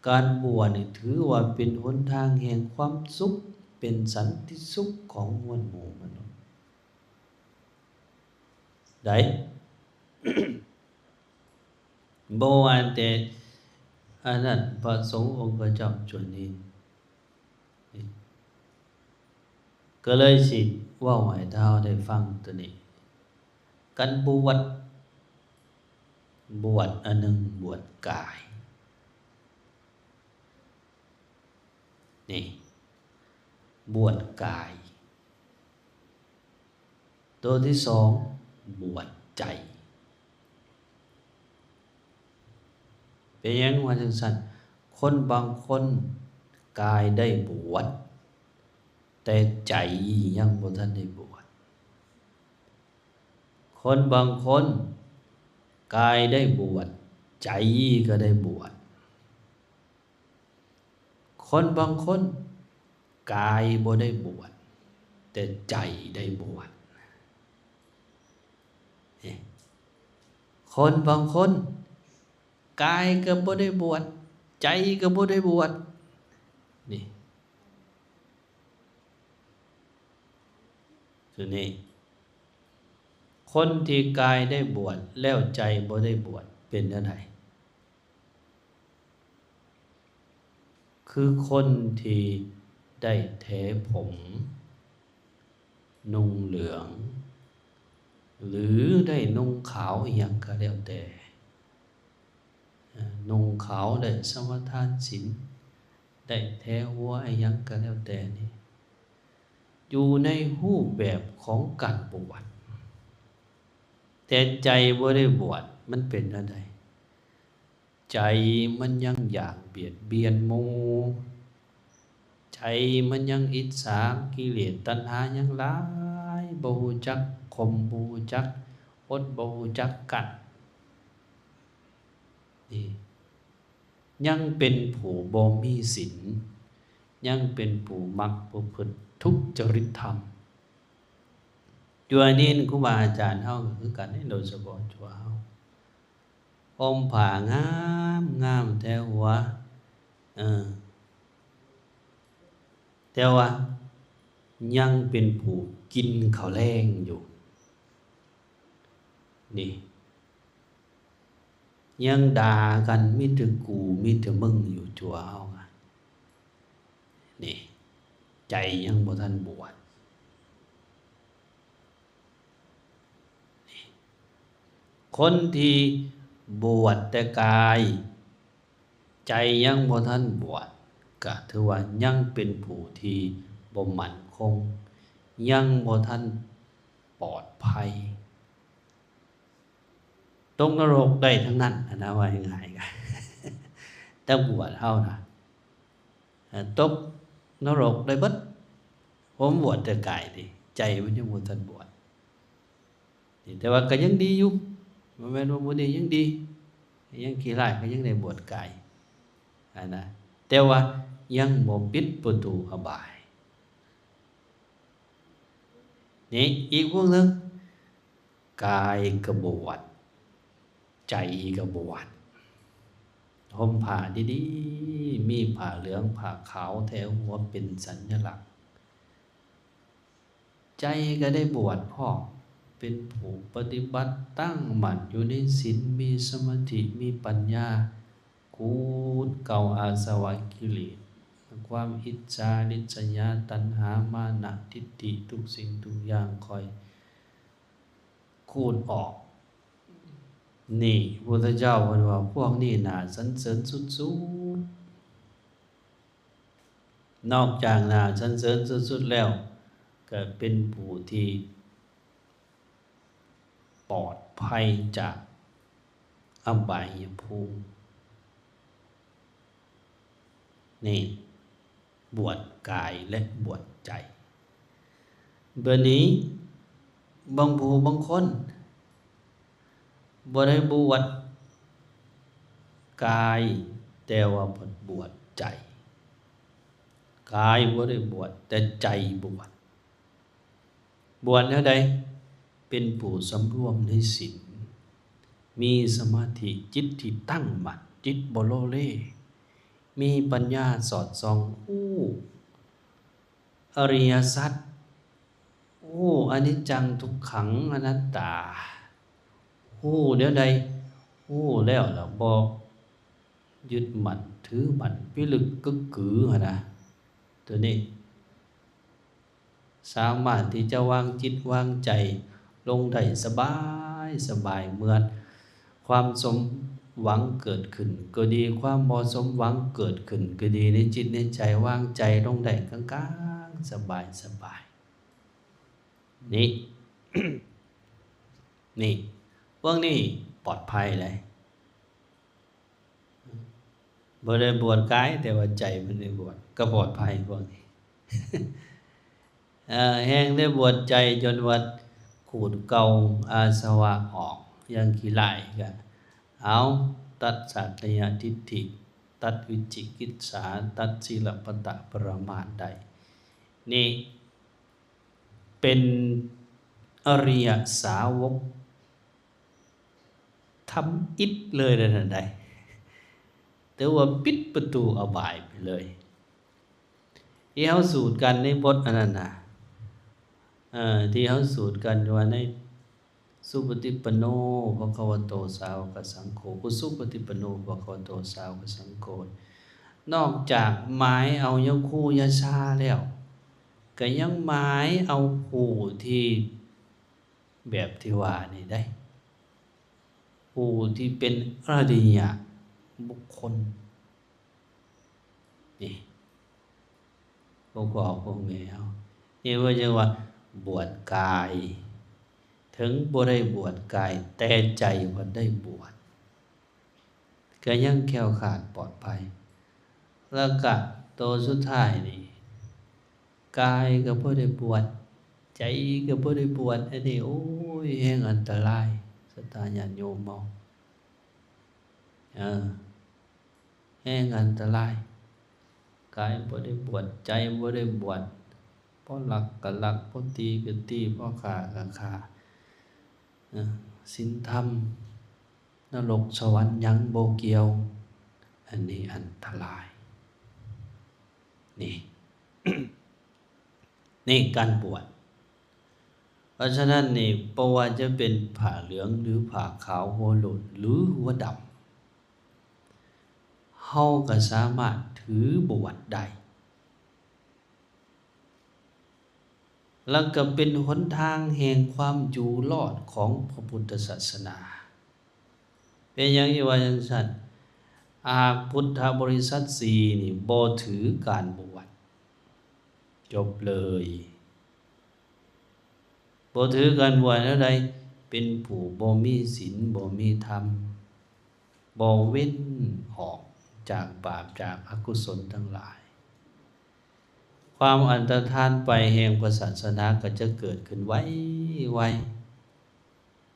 ການບວດນີ້ຖືວ່າເປັນຫົນທາງແຫ່ງຄວາມສຸກ, ເປັນສັນຕິສຸກຂອງມວນໝູ່ມະນຸດໄດ໋. ບໍ່ວ່າແຕ່ອັນນັ້ນ ພະສົງອົງພະເຈົ້າຈວນນີ້ ກໍເລີຍຊິເວົ້າໃຫ້ເຮົາໄດ້ຟັງໂຕນີ້. ການບວດ, ບວດອັນໜຶ່ງບວດກາຍ ນີ້ ບວດກາຍ. ໂຕທີສອງ ບວດໃຈ. ເປັນຫຍັງວ່າຈັ່ງຊັ້ນ? ຄົນບາງຄົນກາຍໄດ້ບວດ ແຕ່ໃຈຍັງບໍ່ທັນໄດ້ບວດ. ຄົນບາງຄົນກາຍໄດ້ບວດ ໃຈກໍໄດ້ບວດ. ຄົນບາງຄົນກາຍບໍ່ໄດ້ບວດ ແຕ່ໃຈໄດ້ບວດ. ເອີ ຄົນບາງຄົນກາຍກໍບໍ່ໄດ້ບວດ ໃຈກໍບໍ່ໄດ້ບວດ. ນີ້ ຄືນີ້ ຄົນທີ່ກາຍໄດ້ບວດ ແລ້ວໃຈບໍ່ໄດ້ບວດ ເປັນແນວໃດ? ຄືຄົນທີ່ໄດ້ແຖຜົມ ນຸ່ງເຫຼືອງ ຫຼື ໄດ້ນຸ່ງຂາວອີ່ຫຍັງກໍແລ້ວແຕ່, ນຸ່ງຂາວ ໄດ້ສະມາທານສິນ ໄດ້ແຖຫົວອີ່ຫຍັງກໍແລ້ວແຕ່ນີ້ ຢູ່ໃນຮູບແບບຂອງການບວດ ແຕ່ໃຈບໍ່ໄດ້ບວດ ມັນເປັນແນວໃດ? ໃຈມັນຍັງຢາກບຽດບຽນໝູ່, ໃຈມັນຍັງອິດສາ, ກິເລດຕັນຫາຍັງຫຼາຍ, ບໍ່ຮູ້ຈັກຂົ່ມ, ບໍ່ຮູ້ຈັກອົດ, ບໍ່ຮູ້ຈັກກັ້ນ. ນີ້ ຍັງເປັນຜູ້ບໍ່ມີສິນ, ຍັງເປັນຜູ້ມັກປະພຶດທຸຈະລິດທຳ. ຈົວນີ້ຄູບາອາຈານເຮົາກໍຄືກັນເດ້, ໂດຍສະເພາະຈົວເຮົາ ຫົ່ມຜ້າງາມ, ງາມແຖຫົວ, ເອີ ແຕ່ວ່າຍັງເປັນຜູ້ກິນເຂົ້າແລງຢູ່. ນີ້ ຍັງດ່າກັນ ມີແຕ່ກູ ມີແຕ່ມຶງຢູ່ ຈົວເຮົາ. ນີ້ ໃຈຍັງບໍ່ທັນບວດ. ນີ້ ຄົນທີ່ບວດແຕ່ກາຍ, ໃຈຍັງບໍ່ທັນບວດ, ກະຖືວ່າຍັງເປັນຜູ້ທີ່ບໍ່ໝັ້ນຄົງ, ຍັງບໍ່ທັນປອດໄພ. ຕົກນະລົກໄດ້ທັງນັ້ນຫັ້ນນະ, ເວົ້າງ່າຍໆ ກະ ນັກບວດເຮົານະ ຕົກນະລົກໄດ້ເບິດ, ເພາະມັນບວດແຕ່ກາຍເດ້, ໃຈມັນຍັງບໍ່ທັນບວດ. ນີ້ ແຕ່ວ່າກໍຍັງດີຢູ່, ບໍ່ແມ່ນວ່າບໍ່ດີ, ຍັງດີ, ຍັງຂີ້ຮ້າຍ, ກໍຍັງໄດ້ບວດກາຍຫັ້ນນະ, ແຕ່ວ່າຍັງບໍ່ປິດປະຕູອະບາຍ. ນີ້ ອີກພວກໜຶ່ງ ກາຍກະບວດ, ໃຈກະບວດ, ຫົ່ມຜ້າດີໆ, ມີຜ້າເຫຼືອງຜ້າຂາວແຖຫົວເປັນສັນຍະລັກ, ໃຈກະໄດ້ບວດພ້ອມ, ເປັນຜູ້ປະຕິບັດຕັ້ງໝັ້ນຢູ່ໃນສິນ, ມີສະມາທິ, ມີປັນຍາ, ຂູດເກົາອາສະວະກິເລດ, ຄວາມອິດສາ, ລິດສະຍາ, ຕັນຫາ, ມານະ, ທິດຖິ, ທຸກສິ່ງທຸກຢ່າງຄ່ອຍຂູດອອກ. ນີ້ ພຸດທະເຈົ້າເພິ່ນວ່າ ພວກນີ້ໜ້າສັນເສີນສຸດໆ. ນອກຈາກໜ້າສັນເສີນສຸດໆແລ້ວ, ກໍເປັນຜູ້ທີ່ ປອດໄພຈາກອະບາຍຍະພູມ. ນີ້ ບວດກາຍ ແລະ ບວດໃຈ. ບາດນີ້ ບາງຜູ້ບາງຄົນ ບໍ່ໄດ້ບວດກາຍ, ແຕ່ວ່າເພິ່ນບວດໃຈ. ກາຍບໍ່ໄດ້ບວດ, ແຕ່ໃຈບວດ. ບວດແນວໃດ? ເປັນຜູ້ສຳລວມໃນສິນ, ມີສະມາທິ, ຈິດທີ່ຕັ້ງໝັ້ນ, ຈິດບໍ່ໂລເລ, ມີປັນຍາສອດສ່ອງຮູ້ອະລິຍະສັດ, ຮູ້ອະນິດຈັງ ທຸກຂັງ ອະນັດຕາ, ຮູ້ແນວໃດ? ຮູ້ແລ້ວລະບໍ່ຍຶດໝັ້ນຖືໝັ້ນ ພິລຶກກຶກກືຫັ້ນນະ. ໂຕນີ້ ສາມາດທີ່ຈະວາງຈິດວາງໃຈລົງໄດ້ສະບາຍສະບາຍ ເມື່ອຄວາມສົມຫວັງເກີດຂຶ້ນກໍດີ ຄວາມບໍ່ສົມຫວັງເກີດຂຶ້ນກໍດີ ໃນຈິດໃນໃຈວາງໃຈລົງໄດ້ກາງໆ ສະບາຍສະບາຍ. ນີ້ ນີ້ ພວກນີ້ປອດໄພເດ້. ບໍ່ໄດ້ບວດກາຍ ແຕ່ວ່າໃຈມັນໄດ້ບວດ ກໍປອດໄພພວກນີ້. ເອີ ແຮ່ງໄດ້ບວດໃຈຈົນວ່າຂູດເກົ່າອາສະວະອອກ ຢ່າງຂີ້ລ້າຍກໍເອົາ ຕັດສາກກະຍະທິດຖິ ຕັດວິຈິກິດສາ ຕັດສີລະປະຕະປະລະມາດໄດ້ ນີ້ເປັນອະລິຍະສາວົກ ທຳອິດເລີຍນັ້ນນະໄດ໋ ຖືວ່າປິດປະຕູອະບາຍໄປເລີຍ. ທີ່ເຮົາສູດກັນໃນບົດອັນນັ້ນນະ ເອີ ທີ່ເຮົາສູດກັນວ່າໃນ ສຸປະຕິປັນໂນ ພະຄະວະໂຕ ສາວະກະສັງໂຄ ອຸຊຸປະຕິປັນໂນ ພະຄະວະໂຕ ສາວະກະສັງໂຄ ນອກຈາກໝາຍເອົາຍາຄູຢາຊາແລ້ວ ກະຍັງໝາຍເອົາຜູ້ທີ່ ແບບທີ່ວ່ານີ້ໄດ໋ ຜູ້ທີ່ເປັນອະລິຍະບຸກຄົນ ນີ້ ພວກພໍ່ພວກແມ່ເຮົາ ນີ້ເພິ່ນຈັ່ງວ່າບວດກາຍ ເຖິງບໍ່ໄດ້ບວດກາຍ ແຕ່ໃຈເພິ່ນໄດ້ບວດ ກໍຍັງແຄ້ວຄາດປອດໄພ. ແລ້ວກະໂຕສຸດທ້າຍນີ້ ກາຍກໍບໍ່ໄດ້ບວດ ໃຈກໍບໍ່ໄດ້ບວດ ອັນນີ້ ໂອ້ຍ ແຮງອັນຕະລາຍ ສັດທາຍາດໂຍມເຮົາ ເອີ ແຮງອັນຕະລາຍ ກາຍບໍ່ໄດ້ບວດ ໃຈບໍ່ໄດ້ບວດ ພໍລັກກໍລັກ ພໍຕີກໍຕີ ພໍຂ້າກໍຂ້າ ເອີ ສິນທຳ ນະລົກສະຫວັນຫຍັງບໍ່ກ່ຽວ ອັນນີ້ອັນຕະລາຍ ນີ້ ໃນການບວດ. ເພາະສະນັ້ນນີ້ ບໍ່ວ່າຈະເປັນຜ້າເຫຼືອງ ຫຼື ຜ້າຂາວຫົວໂລ້ນ ຫຼື ຫົວດຳ ເຮົາກໍສາມາດຖືບວດໄດ້. ແລ້ວກໍເປັນຫົນທາງແຫ່ງຄວາມຢູ່ລອດຂອງພະພຸດທະສາສະໜາ. ເປັນຫຍັງຈຶ່ງວ່າຈັ່ງຊັ້ນ? ຫາກພຸດທະບໍລິສັດສີ່ນີ້ບໍ່ຖືການບວດ ຈົບເລີຍ. ບໍ່ຖືການບວດແນວໃດ? ເປັນຜູ້ບໍ່ມີສິນ ບໍ່ມີທຳ ບໍ່ເວັ້ນອອກຈາກບາບ ຈາກອະກຸສົນທັງຫຼາຍ. ຄວາມອັນຕະທານໄປແຫ່ງພະສາສະໜາກໍຈະເກີດຂຶ້ນໄວ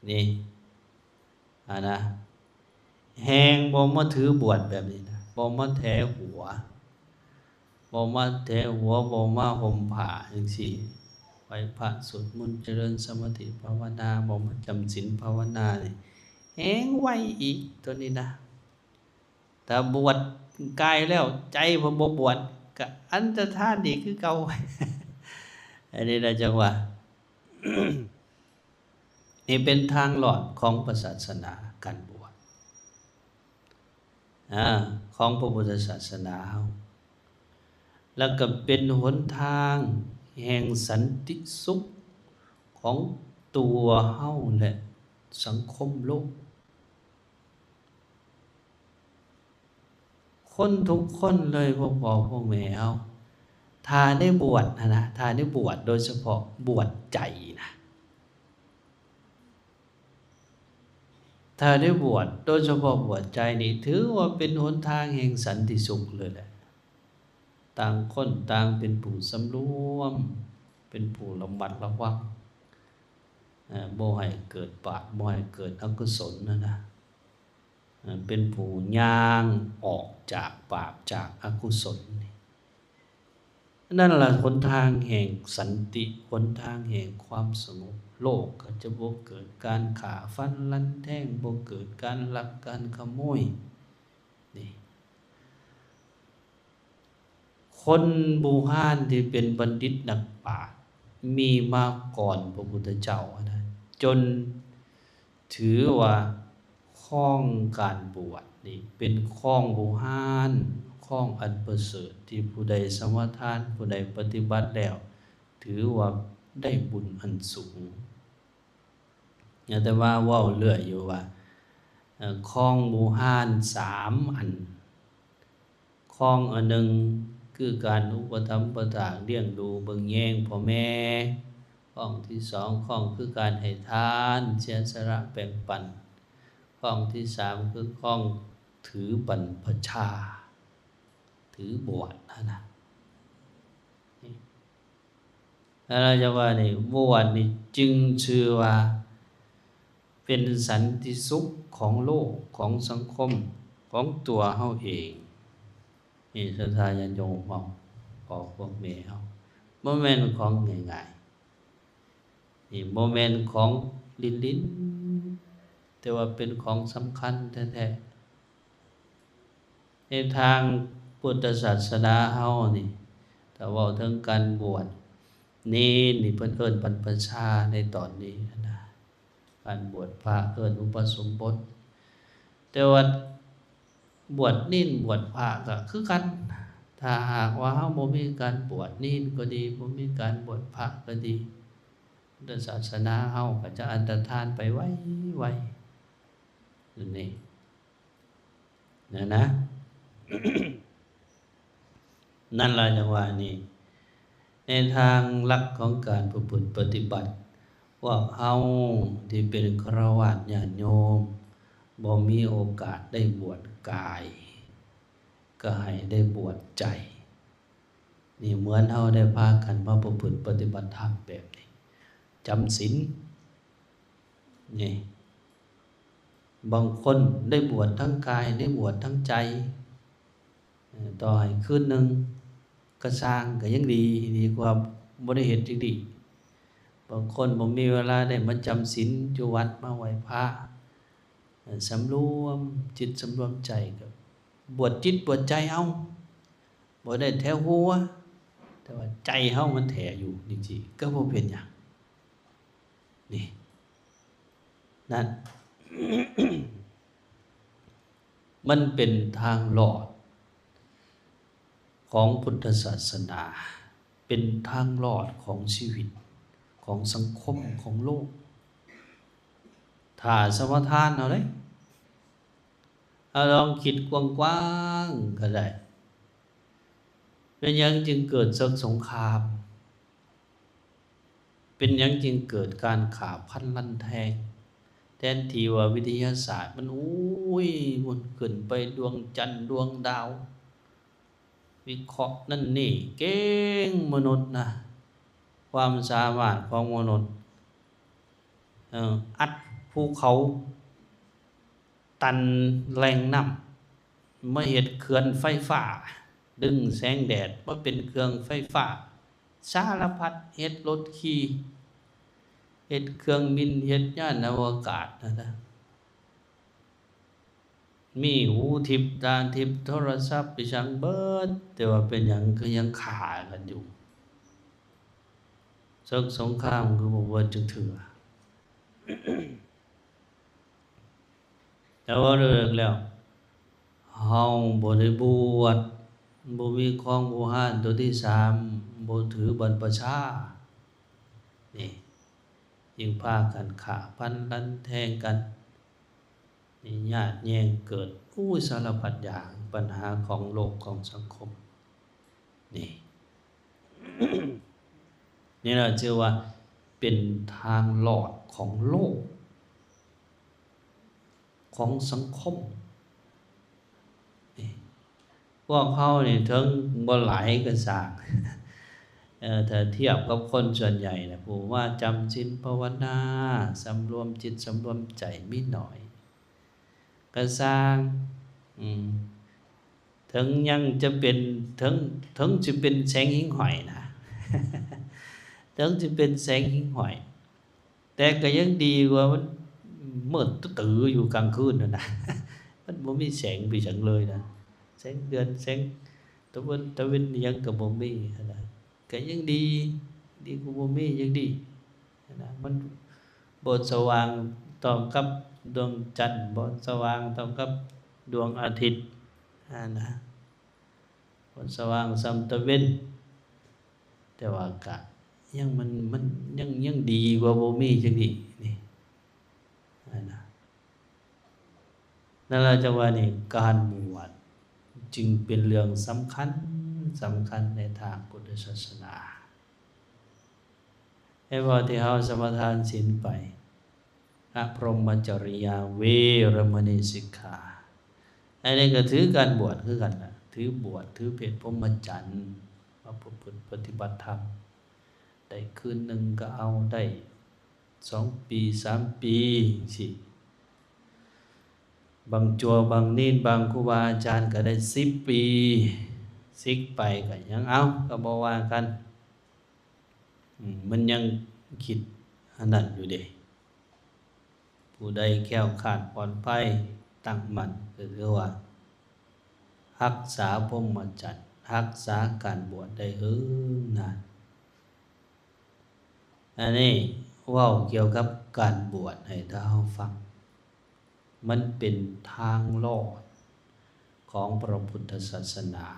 ໆ ນີ້ ອານະ ແຮ່ງບໍ່ມາຖືບວດແບບນີ້ນະ ບໍ່ມາແຖຫົວ ບໍ່ມາແຖຫົວ ບໍ່ມາຫົ່ມຜ້າຈັ່ງຊີ້ ໄຫວ້ພະ ສວດມົນ ຈະເລີນສະມາທິພາວະນາ ບໍ່ມາຈຳສິນພາວະນານີ້ ແຮ່ງໄວອີກໂຕນີ້ນະ. ຖ້າບວດກາຍແລ້ວ ໃຈບໍ່ບວດ ກະອັນຕະທານອີກຄືເກົ່າ. ອັນນີ້ລະຈັ່ງວ່າ ນີ້ເປັນທາງລອດຂອງພະສາສະໜາ ການບວດ ອາ ຂອງພະພຸດທະສາສະໜາເຮົາ ແລ້ວກໍເປັນຫົນທາງແຫ່ງສັນຕິສຸກຂອງຕົວເຮົາ ແລະ ສັງຄົມໂລກ. ຄົນທຸກຄົນເລີຍ ພວກພໍ່ພວກແມ່ເຮົາ ຖ້າໄດ້ບວດຫັ້ນນະ ຖ້າໄດ້ບວດ ໂດຍສະເພາະບວດໃຈນະ ຖ້າໄດ້ບວດ ໂດຍສະເພາະບວດໃຈນີ້ ຖືວ່າເປັນຫົນທາງແຫ່ງສັນຕິສຸກເລີຍແຫຼະ. ຕ່າງຄົນຕ່າງເປັນຜູ້ສຳລວມ ເປັນຜູ້ລະມັດລະວັງ ເອີ ບໍ່ໃຫ້ເກີດບາບ ບໍ່ໃຫ້ເກີດອະກຸສົນຫັ້ນນະ ເປັນຜູ້ຍ່າງອອກຈາກບາບຈາກອະກຸສົນນີ້ ນັ້ນລະຫົນທາງແຫ່ງສັນຕິ ຫົນທາງແຫ່ງຄວາມສະຫງົບ. ໂລກກໍຈະບໍ່ເກີດການຂ້າຟັນລັນແທງ ບໍ່ເກີດການລັກການຂະໂມຍ ນີ້ ຄົນບູຮານທີ່ເປັນບັນດິດນັກປາດ ມີມາກ່ອນພະພຸດທະເຈົ້າຫັ້ນນະ ຈົນຖືວ່າຄອງການບວດນີ້ເປັນຄອງບູຮານ, ຄອງອັນປະເສີດ ທີ່ຜູ້ໃດສະມາທານ, ຜູ້ໃດປະຕິບັດແລ້ວ ຖືວ່າໄດ້ບຸນອັນສູງ. ອາດຕະມາເວົ້າເລື້ອຍຢູ່ວ່າ ເອີ ຄອງບູຮານສາມອັນ, ຄອງອັນໜຶ່ງຄືການອຸປະຖຳປະຖາກລ້ຽງດູເບິ່ງແຍງພໍ່ແມ່, ຄອງທີສອງ ຄອງຄືການໃຫ້ທານ, ເສຍສະຫຼະແບ່ງປັນ, ຄອງທີສາມ ຄືຄອງຖືບັນພະຊາ, ຖືບວດຫັ້ນນະ. ແລ້ວລາວຈະວ່ານີ້ ບວດນີ້ຈຶ່ງຊື່ວ່າເປັນສັນຕິສຸກຂອງໂລກ, ຂອງສັງຄົມ, ຂອງຕົວເຮົາເອງ. ນີ້ສັດທາຍາດໂຍມເຮົາ, ພໍ່ພວກແມ່ເຮົາ, ບໍ່ແມ່ນຂອງງ່າຍໆ. ນີ້ບໍ່ແມ່ນຂອງຫຼິ້ນໆ, ແຕ່ວ່າເປັນຂອງສຳຄັນແທ້ໆ. ໃນທາງພຸດທະສາສະໜາເຮົານີ້ ຖ້າເວົ້າເຖິງການບວດເນນນີ້ ເພິ່ນເອີ້ນບັນພະຊາໃນຕອນນີ້ຫັ້ນນະ, ການບວດພະເອີ້ນອຸປະສົມບົດ. ແຕ່ວ່າບວດເນນບວດພະກໍຄືກັນ, ຖ້າຫາກວ່າເຮົາບໍ່ມີການບວດເນນກໍດີ, ບໍ່ມີການບວດພະກໍດີ, ພຸດທະສາສະໜາເຮົາກໍຈະອັນຕະທານໄປໄວໆ ນັ້ນເອງ. ນະນະ ນັ້ນລະ ຈັ່ງວ່ານີ້ ໃນທາງຫຼັກຂອງການປະພຶດປະຕິບັດ ພວກເຮົາທີ່ເປັນຄະລາວາດຍາດໂຍມ ບໍ່ມີໂອກາດໄດ້ບວດກາຍ ກໍໃຫ້ໄດ້ບວດໃຈ. ນີ້ເໝືອນເຮົາໄດ້ພາກັນມາປະພຶດປະຕິບັດທຳແບບນີ້ ຈຳສິນ ນີ້ ບາງຄົນໄດ້ບວດທັງກາຍ ໄດ້ບວດທັງໃຈ ເອີ ຕໍ່ໃຫ້ຄືນໜຶ່ງກໍຊ່າງ ກໍຍັງດີ ດີກວ່າບໍ່ໄດ້ເຮັດຈັ່ງຊີ້. ບາງຄົນບໍ່ມີເວລາໄດ້ມາຈຳສິນຢູ່ວັດ ມາໄຫວ້ພະ ເອີ ສຳລວມຈິດສຳລວມໃຈ ກໍບວດຈິດບວດໃຈເອົາ ບໍ່ໄດ້ແຖວຫົວ ແຕ່ວ່າໃຈເຮົາມັນແຖຢູ່ນີ້ຊີ້ ກໍບໍ່ເປັນຫຍັງ. ນີ້ ນັ້ນ ມັນເປັນທາງລອດຂອງພຸດທະສາສະໜາ, ເປັນທາງລອດຂອງຊີວິດ, ຂອງສັງຄົມ, ຂອງໂລກ. ຖ້າສະມາທານເອົາເດ້, ເຮົາລອງຄິດກວ້າງໆກໍໄດ້, ເປັນຫຍັງຈຶ່ງເກີດເສິກສົງຄາມ? ເປັນຫຍັງຈຶ່ງເກີດການຂ້າຟັນລັນແທງ? ແທນທີ່ວ່າວິທະຍາສາດມັນ ໂອ້ຍ ມັນຂຶ້ນໄປດວງຈັນດວງດາວ ວິເຄາະນັ້ນນີ້ ເກັ່ງມະນຸດນະ, ຄວາມສາມາດຂອງມະນຸດ ເອີ ອັດພູເຂົາ ຕັນແຫຼ່ງນ້ຳ ມາເຮັດເຂື່ອນໄຟຟ້າ ດຶງແສງແດດມາເປັນເຄື່ອງໄຟຟ້າ ສາລະພັດ ເຮັດລົດຂີ່ ເຮັດເຄື່ອງບິນ ເຮັດຍານອະວະກາດຫັ້ນນະ, ມີຫູທິບຕາທິບ ໂທລະສັບໄປສັງເບີດ, ແຕ່ວ່າເປັນຫຍັງຄືຍັງຂ້າກັນຢູ່? ເສິກສົງຄາມຄືບໍ່ເບີດຈັກເທື່ອ? ແຕ່ວ່າເລີກແລ້ວ ເຮົາບໍ່ໄດ້ບວດ, ບໍ່ມີຄອງບູຮານຕົວທີສາມ, ບໍ່ຖືບັນພະຊາ, ນີ້ ຈຶ່ງພາກັນຂ້າຟັນລັນແທງກັນ, ນີ້ ຍາດແຍ່ງເກີດ, ໂອ້ຍ ສາລະພັດຢ່າງ, ບັນຫາຂອງໂລກຂອງສັງຄົມ. ນີ້ ນີ້ລະ ຖືວ່າເປັນທາງລອດຂອງໂລກ ຂອງສັງຄົມ. ນີ້ ພວກເຮົານີ້ເຖິງບໍ່ຫຼາຍກໍຊ່າງ, ເອີ ຖ້າທຽບກັບຄົນສ່ວນໃຫຍ່ນະ ຜູ້ມາຈຳສິນພາວະນາ ສຳລວມຈິດສຳລວມໃຈມີໜ້ອຍ. ກະຊ່າງ ອືມ ເຖິງຍັງຈະເປັນ ເຖິງ ເຖິງຊິເປັນແສງຫິ້ງຫ້ອຍນະ ເຖິງຊິເປັນແສງຫິ້ງຫ້ອຍ ແຕ່ກະຍັງດີກວ່າມັນມືດຕື້ໆຢູ່ກາງຄືນຫັ້ນນະ ມັນບໍ່ມີແສງໄປຫຍັງເລີຍນະ ແສງເດືອນ ແສງ ຕາເວັນ ຕາເວັນຫຍັງກໍບໍ່ມີຫັ້ນນະ ກໍຍັງດີ ດີກວ່າບໍ່ມີ ຍັງດີຫັ້ນນະ ມັນບໍ່ສະຫວ່າງເທົ່າກັບດວງຈັນ ບໍ່ສະຫວ່າງເທົ່າກັບດວງອາທິດຫັ້ນນະ ບໍ່ສະຫວ່າງສ່ຳຕາເວັນ ແຕ່ວ່າກະຍັງ ມັນ ມັນຍັງ ຍັງດີກວ່າບໍ່ມີຈັກນິດນີ້ ຫັ້ນນະ. ນັ້ນລະ ຈັ່ງວ່ານີ້ ການບວດຈຶ່ງເປັນເລື່ອງສຳຄັນ ສຳຄັນໃນທາງພຸດທະສາສະໜາ. ແມ່ນບໍ່ ທີ່ເຮົາສະມາທານສິນໄປ ອະ ພົມມະຈະລິຍາ ເວລະມະນີ ສິກຂາ ອັນນີ້ກໍຖືການບວດຄືກັນນະ ຖືບວດ ຖືເພດພົມມະຈັນ ມາປະພຶດປະຕິບັດທຳ ໄດ້ຄືນໜຶ່ງກໍເອົາ ໄດ້ສອງປີ ສາມປີ ຈັ່ງຊີ້ ບາງຈົວ ບາງເນນ ບາງຄູບາອາຈານກໍໄດ້ສິບປີ ສິກໄປກໍຍັງເອົາ ກໍບໍ່ວ່າກັນ ອືມ ມັນຍັງຄິດອັນນັ້ນຢູ່ເດ. ຜູ້ໃດແຄ້ວຄາດປອດໄພ ຕັ້ງໝັ້ນ ກໍຄືວ່າຮັກສາພົມມະຈັນ ຮັກສາການບວດໄດ້ເຫິງນານ. ອັນນີ້ເວົ້າກ່ຽວກັບການບວດໃຫ້ເຮົາຟັງ ມັນເປັນທາງລອດຂອງພະພຸດທະສາສະໜາ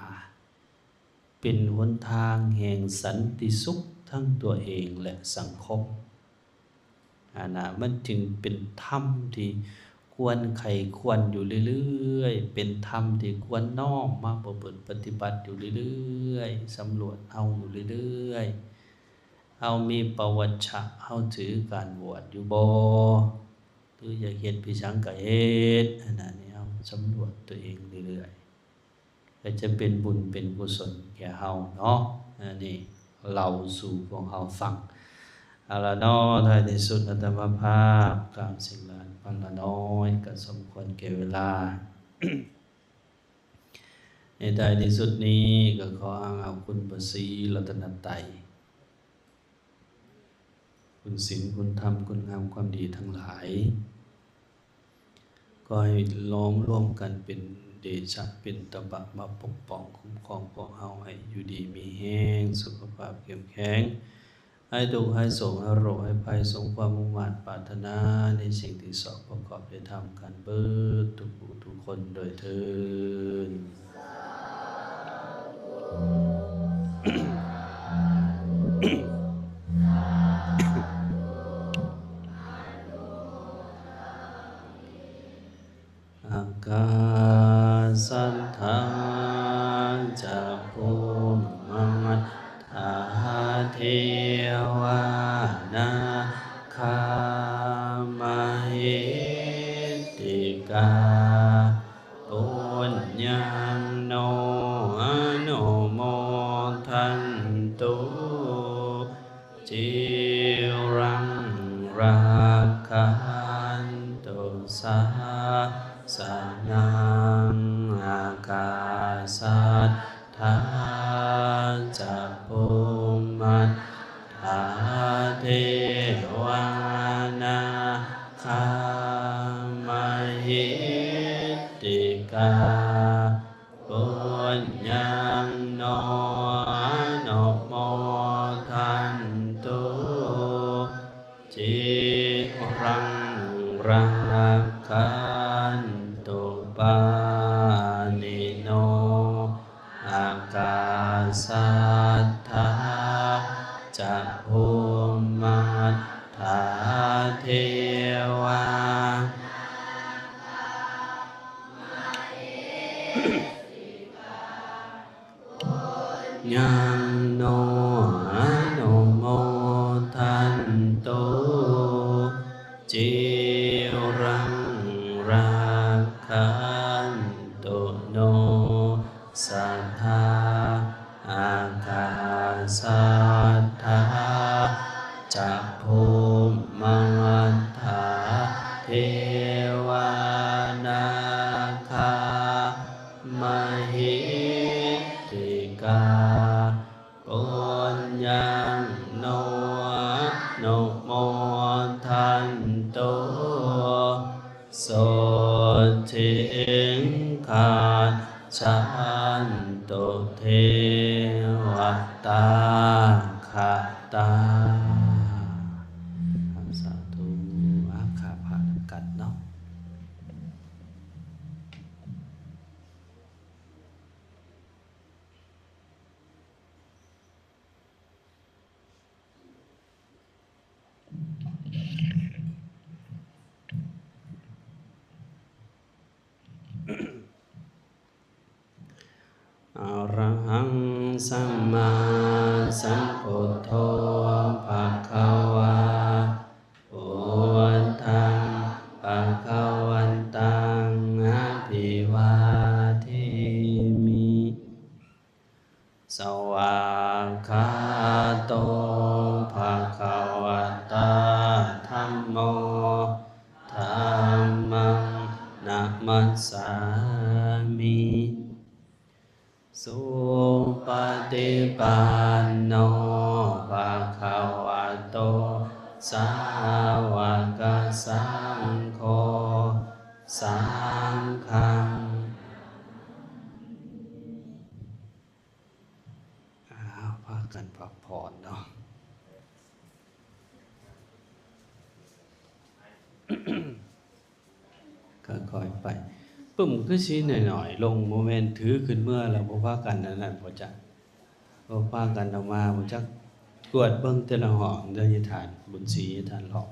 ເປັນຫົນທາງແຫ່ງສັນຕິສຸກທັງຕົວເອງ ແລະ ສັງຄົມ ອັນນະ ມັນຈຶ່ງເປັນທຳທີ່ຄວນໃຄ່ຄວນຢູ່ເລື້ອຍໆ ເປັນທຳທີ່ຄວນນ້ອມມາປະພຶດປະຕິບັດຢູ່ເລື້ອຍໆ ສຳຫຼວດເຮົາຢູ່ເລື້ອຍໆ ເຮົາມີປະຫວັດຊະ ເຮົາຖືການບວດຢູ່ບໍ່ ຫຼືຢາກເຮັດພິສັງກະເຮັດ ອັນນັ້ນ ເຮົາສຳຫຼວດຕົວເອງເລື້ອຍໆ ກໍຈະເປັນບຸນເປັນກຸສົນແກ່ເຮົາເນາະ. ອັນນີ້ເລົ່າສູ່ພວກເຮົາຟັງ ເອົາລະເນາະ ທ້າຍທີ່ສຸດອາດຕະມາພາບກ່າວສິ່ງຫຼາຍພັນລະນ້ອຍ ກໍສົມຄວນແກ່ເວລາ. ໃນທ້າຍທີ່ສຸດນີ້ກໍຂໍອ້າງເອົາຄຸນພະສີລັດຕະນະໄຕ ຄຸນສິນ ຄຸນທຳ ຄຸນງາມຄວາມດີທັງຫຼາຍ ຂໍໃຫ້ຫຼອມລວມກັນເປັນເດຊະ ເປັນຕະບະ ມາປົກປ້ອງຄຸ້ມຄອງພວກເຮົາໃຫ້ຢູ່ດີມີແຮງ ສຸຂະພາບເຂັ້ມແຂງ ຫາຍທຸກຫາຍໂສກ ຫາຍໂລກຫາຍໄພ ສົມຄວາມມຸ່ງມາດປາດຖະໜາ ໃນສິ່ງທີ່ຊອບປະກອບໄດ້ທຳກັນເບິດທຸກຜູ້ທຸກຄົນດ້ວຍເທີ້ນ. ອາກາສັດຖາຈະພູມມະມັດຖາເທວານາຄາມະຫິດຕິກາ ປຸນຍັງໂນ ອະນຸໂມທັນຕຸ ຈິລັງລັກຂັນຕຸ ສາສະນັງ ອາກາສັດຖາຈະພູມມັດຖາເທວານາຄາມະຫິດຕິກາ ປຸນຍັງໂນ ອະນຸໂມທັນຕຸ ຈິລັງລັກຂັນຕຸ ປານິໂນ ອາກາສັດຖາຈະພູມມັດຖາເທວາ ຍັງໂນ ອະນຸໂມທັນຕຸ ຈິລັງລັກຂັນຕຸໂນ ສັດຖາ ອາກາສັດຖາຈະພູມມັດຖາເທວານາຄາມະຫິດຕິກາ ປຸນຍັງໂນ ອະນຸໂມທັນຕຸ ໂສທິງຄັດສະນ ໂຕເທວະຕາຄະຕາ. ສາທຸ ອາ ຂ້າພະນຳກັນເນາະ. ອະລະຫັງ ສຳມາສຳພຸດໂທ ພະຄະວາ ພຸດທັງ ພະຄະວັນຕັງ ອະພິວາເທມິ. ສະວາກຂາໂຕ ພະຄະວະຕາ ທຳໂມ ທຳມັງ ນະມັດສາມິ. ສຸປະຕິປັນໂນ ພະຄະວະໂຕ ສາວະກະສັງໂຄ ສັງຄັງ ອ້າວ ພາກັນພັກຜ່ອນເນາະ. ຄ່ອຍໆໄປ. ປຶ້ມຄືຊິໜ້ອຍໆລົງ, ບໍ່ແມ່ນຖືຂຶ້ນເມືອແລ້ວບໍ່ພາກັນອັນນັ້ນບໍ່ຈັກ, ບໍ່ພາກັນເອົາມາບໍ່ຈັກ. ກວດເບິ່ງແຕ່ລະຫ້ອງເດີ ຍາທ່ານບຸນສີ ຍາທ່ານຫຼອກ.